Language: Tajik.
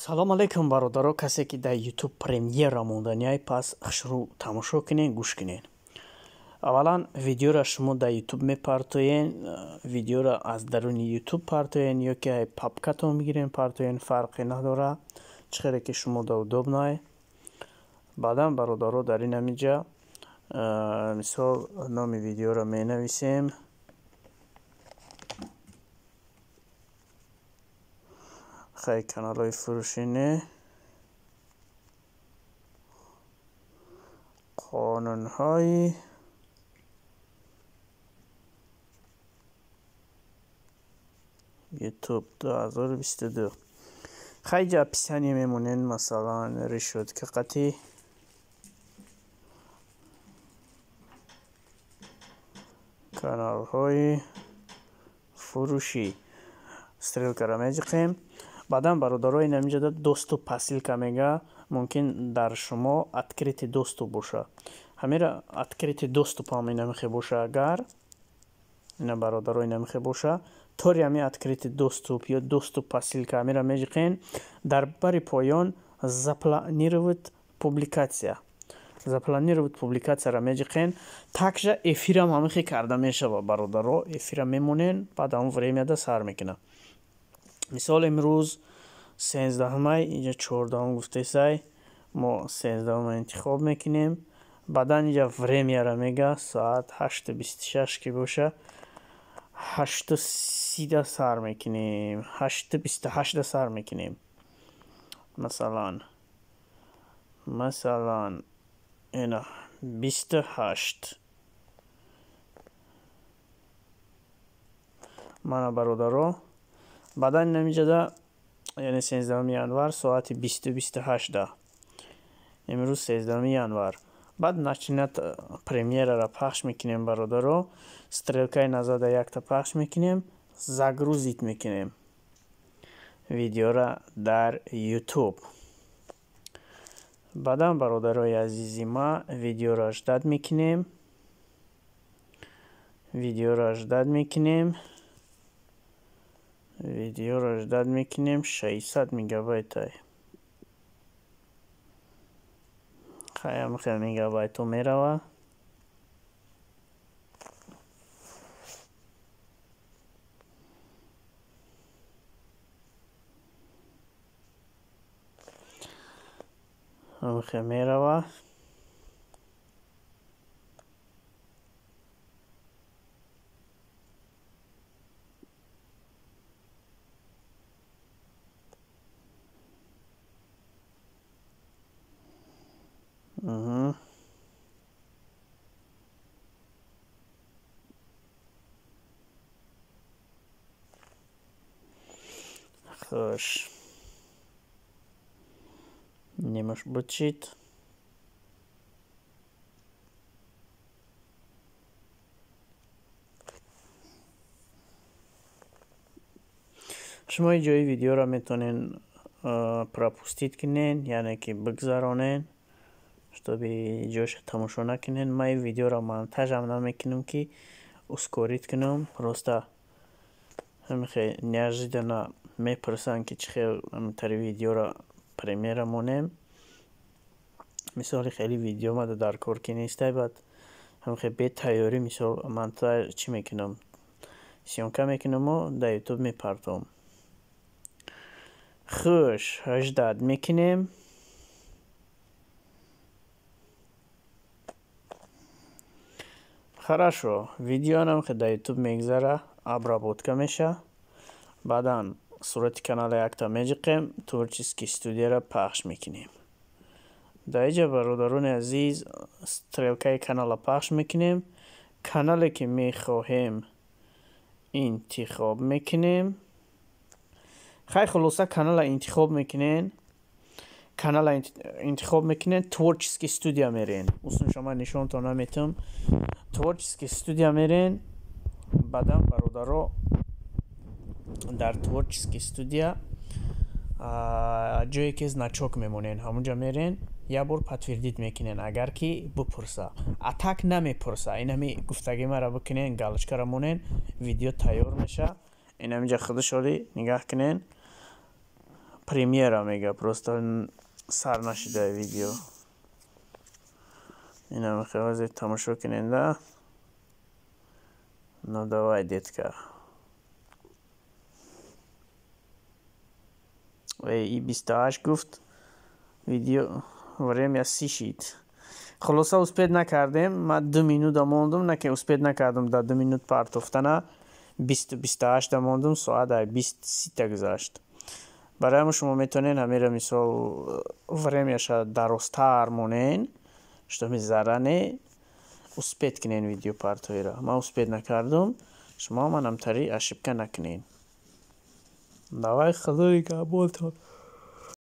Салом алейкум, бародаро. Касе ки дар Ютуб премьера монданиай, пас хушрӯ тамошо кунен, гӯш кунен. Аввалан, видеоро шумо дар Ютуб мепартоен, видеоро аз даруни Ютуб партоен ё ки папкатон бигирен партоен, фарқе надорад, чӣ хеле ки шумо да удобно. Баъдан, бародаро, дар ин ҳамиҷа, мисол, номи видеоро менависем. Хай, каналҳои фурӯшӣ не, қонунҳои Ютуб 2022. Хай, ҷа описание мемонем, масалан, решётка қатӣ каналҳои фурӯшӣ, стрелкаро меҷиқем. Баъдан, бародаро, ин ҳаминҷода доступ по ссылка мега. Мумкин дар шумо открытый доступ боша. Ҳамира открытый доступ ҳам инамихе боша. Агар ина, бародаро, инамихе боша, тори ҳами открытый доступ ё доступ по ссылка, ҳамира меҷиқен. Дар бари поён запланировать публикация, запланировать публикацияро меҷиқен. Также эфирам ҳамихе карда мешава, бародаро. Эфира мемонен, баъд ҳамон времяда сар мекунад. Мисол, имрӯз 13-май, инҷа 14-ум гуфтесай, мо 13-ума интихоб мекунем. Баъдан инҷа времяро мега, соат 8:26 ки боша, 8:30-да сар мекунем, 8:28-да сар мекунем. Масалан, ина 28. Мана, бародаро, баъдан инамиҷада, яъне 13-уми январ, соати 20:28-да, имрӯз 13-уми январ. Баъд начинать премьераро пахш мекунем, бародаро. Стрелкаи назада якта пахш мекунем, загрузить мекунем видеора дар Ютуб. Баъдан, бародарои азизи ма, видеоро ждать мекунем, видеоро ждать мекунем, видеоро ждать мекунем. 600 мегабайтай, хаям хел мегабайтҳо мерава. Ҳамихел мерава. Хуш, немаш бучид. Шумо ҷои видеоро метавонен пропустить кунен, яъне ки бигзаронен, чтобы ҷоша тамошо накунен. Ман ин видеоро монтажам намекунам, ки ускорить кунам. Просто ҳамихе неожиданно мепурсанд, ки чӣ хел тари видеоро премьера монем. Мисоли, хеле видео мада дар кор ки нестай, баъд ҳамихе бетайёрӣ, мисол, монтаж чӣ мекунам, съёмка мекунаму дар Ютуб мепартом. Хуш, ждать мекунем. Хорошо, видео ки дар Ютуб мегзара, обработка меша. Баъдан сурати канала якта меҷиқем, творческий студияро пахш мекунем. Дар инҷа, бародарони азиз, стрелкаи канала пахш мекунем, канале ки мехоҳем, интихоб мекунем. Хай, хулоса, канала интихоб мекунен, канала интихоб мекунен, творческий студия мерен. Усунша ман нишонтон наметам. Творческий студия мерен. Баъдан, бародаро, дар творческий студия ҷое ки значок мемонен, ҳамунҷа мерен, як бор подтвердить мекунен, агар ки бупурса. А так намепурса. Инами гуфтаги мара бикунен, галочкаро монен, видео тайёр меша. Инамиҷа худашоли нигаҳ кунен. Премьера мега, просто сар нашида видео. Ина мехоҳед, тамошо кунед, да? Ну давай, детка. И 28 гуфт, видео время 30 шид. Хулоса, успеть накардем. Ман 2 минута мондум, на ки успеть накардам дар 2 минут партофтана. 20:28-да мондум, соат ай 20:30-та гузашт. Барои ҳамн шумо метавонед ҳамеро, мисол, времяша дарозтар монен, чтобы заранее успеть кунен видео партоиро. Ман успеть накардум, шумо манам тари ошибка накунед. Давай, худо нигаҳбонтон.